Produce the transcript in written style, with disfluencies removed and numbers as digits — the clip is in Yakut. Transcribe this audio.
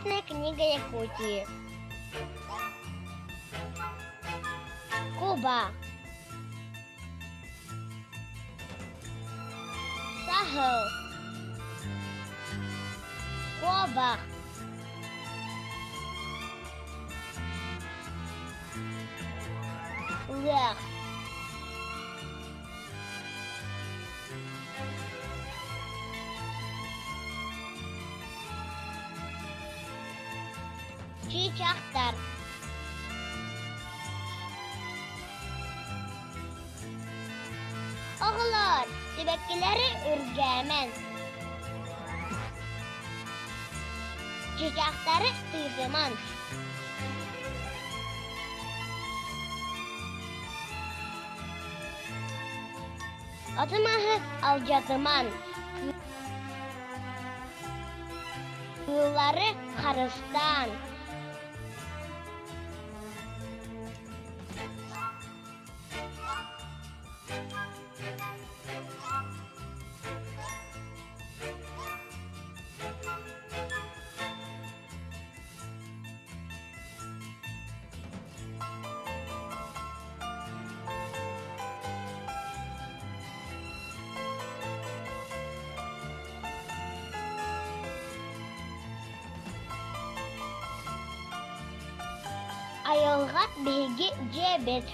Красная книга Якутии. Куба. Саһыл. Куобах. Лыах. Чыычаахтар. Оҕолоор, сибэккилэри үргээмэҥ. Чыычаахтары тыытымаҥ. Оту-маһы алдьатымаҥ, кыыллары харыстааҥ. Айылҕа биһиги дьиэбит.